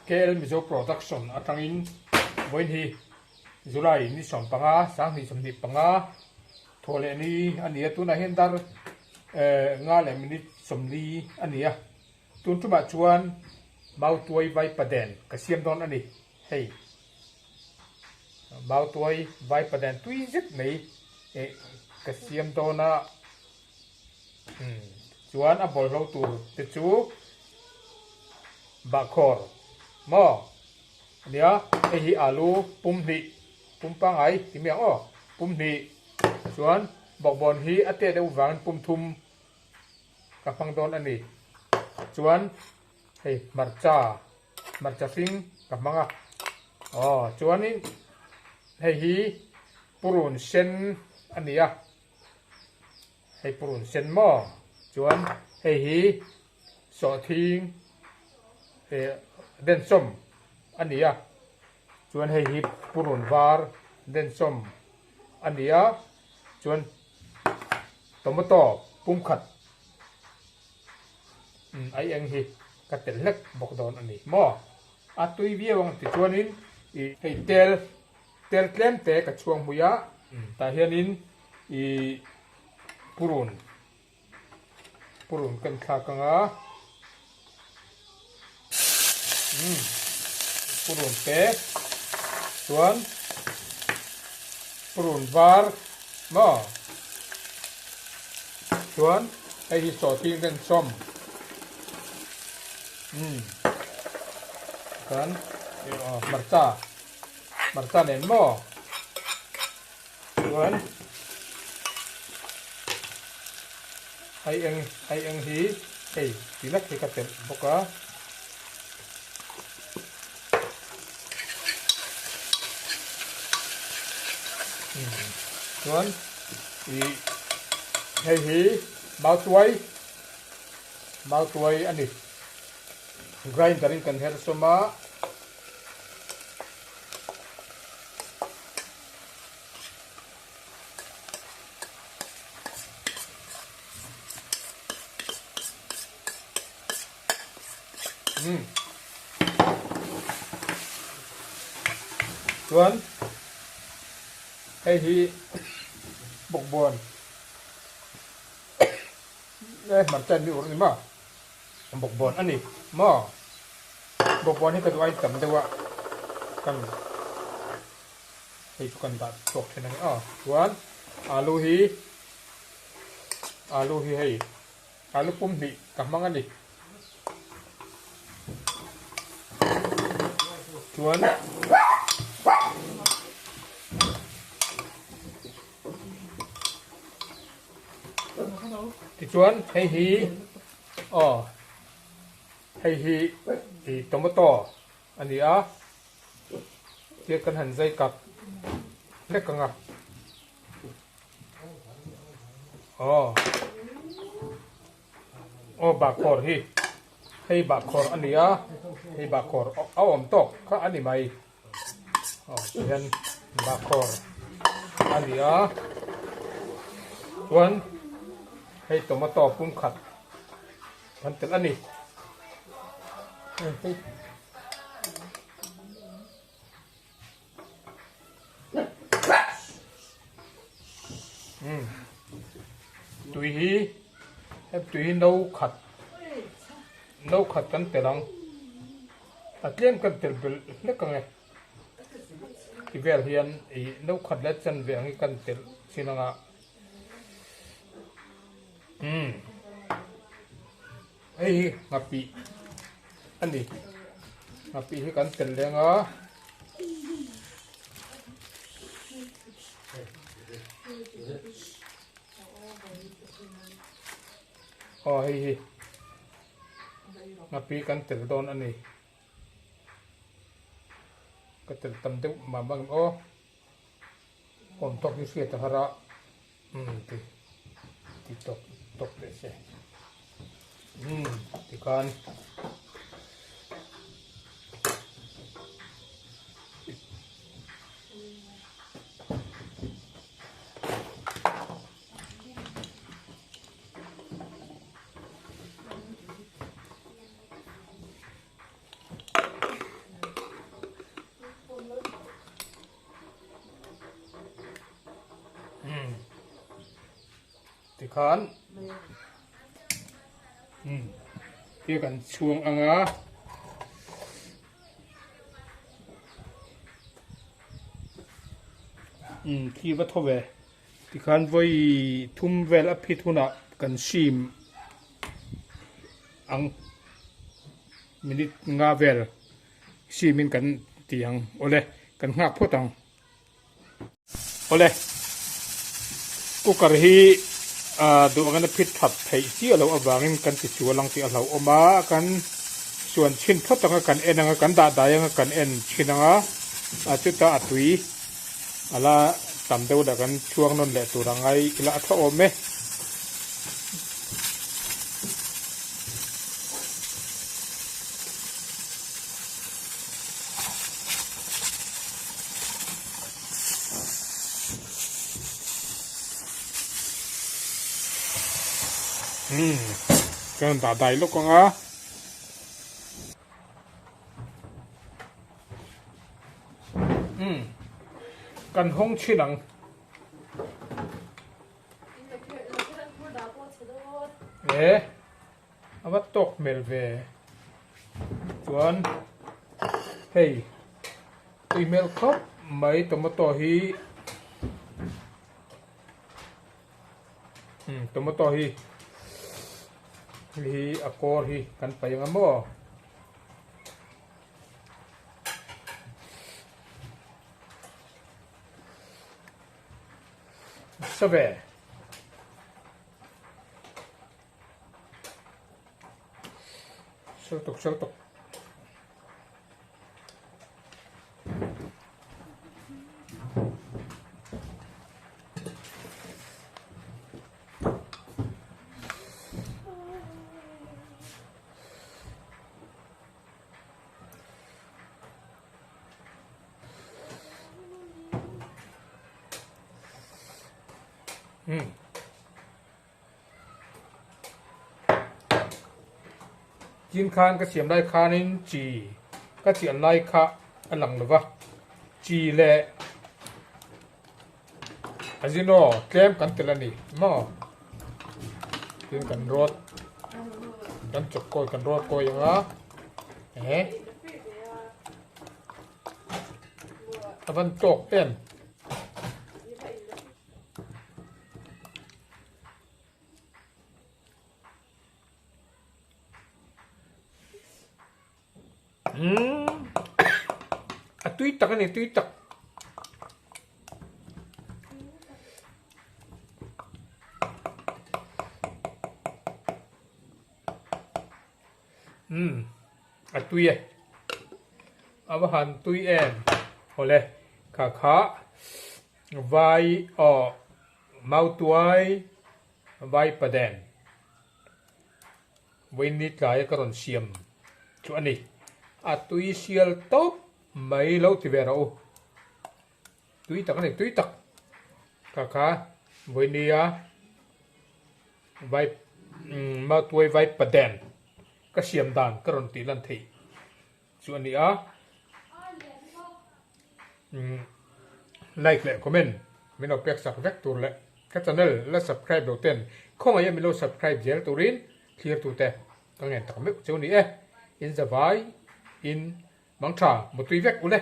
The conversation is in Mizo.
KL Mizo Production atangin vawiin hi July ni 15 2025 thawh leh ni a ni a, tunah hian dar nga leh minute 40 a ni a, tun tumah chuan Mautuai Vaipaden ka siam dawn a ni hei. Mautuai Vaipaden tui zet mai ka siam dawn a. Chuan a bawlhlo tur te chu bahkhawr maw ania hei hi alu pum hnih pum pangngai ti mai ang aw pum hnih chuan bawkbawn hi a tet deuh vangin pum thum ka hmang dawn a ni chuan hei hmarcha hmarcha hring ka hmang a aw chuanin hei hi purun sen a ni a. Hei purun sen maw? Chuan hei hi sawhthing eh densawm a ni a, chuan hei hi purun var densawm a ni a, chuan tomato pumkhat ai eng hi ka tel hlek bawk dawn a ni maw? A tui viau ang tichuanin ih hei tel tel tlem te ka chhuang hmui a, tah hianin I purun purun kan thlak ang a umm purun te chuan purun var maw chuan hei hi sawhthing den sawm umm kan hmarcha hmarcha nen maw. Chuan ai eng ai eng hi hei ti lek hi ka telh bawk a. Chuan ih hei hi mautuai mautuai a ni. Grinder in kan her sawm a. Chuan hei hi bawkbawn e hmarcha an ni ur a ni maw bawkbawn a ni maw bawkbawn hi ka duh ain tam deuh a kan Hei chu kan dah chhuak thin a ni a, chuan alu hi alu hi hei alu pum hnih ka hmang a ni. Chuan tichuan hei hi aw hei hi tomato a ni a. Tia kan han zai kap hlek ang a. Aw. Aw bahkhawr hi. Hei bahkhawr a ni a. Hei bahkhawr a awm tawk kha a ni mai. Aw tihian bahkhawr a ni a. Chuan hei tomato pumkhat kan telh a ni. Hei. Tui hi hep tui hi no khat no khat kan tel ang a tlem kan tel belh hlek ang e ti vel hian ih no khat leh chanve ang hi kan telh chin ang a umm. Hei hi nghapih a ni. Nghapih hi kan tel leng a. Aw hei hi nghapih kan tel dawn a ni. Ka tel tam deuh mah mah ang aw. Awm tawk hi hriat a har a. Umm ti ti tawk tawk teh se umm tikhan Tikhan umm hi kan chhuang ang a. Umm khi va thaw ve. Tikhan vawi thum vel a phit hunah kan sim ang minute nga vel simin kan ti ang awle kan nghak phawt ang. Awle, cooker hi duh angin a phit that theih chiah loh avangin kan ti sual ang tih a hlauhawm a, kan suan chhin phawt anga kan en anga kan dah dai anga kan en chhin anga chutah a tui a la tam deuh leh kan chhuang nawn leh tur ang ngai ila a tha awm e. Umm chuan dah dai lawk ang a. Umm kan hawng chhin ang. E a va tawk hmel ve chuan hei tui hmel khawp mai tomato hi umm tomato hi hi a kawr hi kan paih ang a maw. Sa ve. Sel tuk sel tuk. Umm. Tin khan ka siam lai khanin chi ka chian lai kha a lang lo va, chi leh azino tlem kan tel a ni maw? Tin kan rawt kan chawp kawi kan rawt kawi ang a eh a van tawk em. Umm a tui tak a ni tui tak. Umm a tui e a va han tui em awle kha kha vai aw mautuai vai paden vawiin tlaia ka rawn siam chu a ni a tui sial tawp mai lo ti ve rawh u tui tak a ni tui tak kha kha vawiin vai mautuai vai paden ka siam dan ka rawn tih lan theih chu a ni a like leh comment min lo pek sak vek tur leh ka channel la subscribe lo ten khawngaih a min lo subscribe zel turin thlir tu te ka ngen tak meuh cheu ni e in zavai in mangtha mutui vek ule.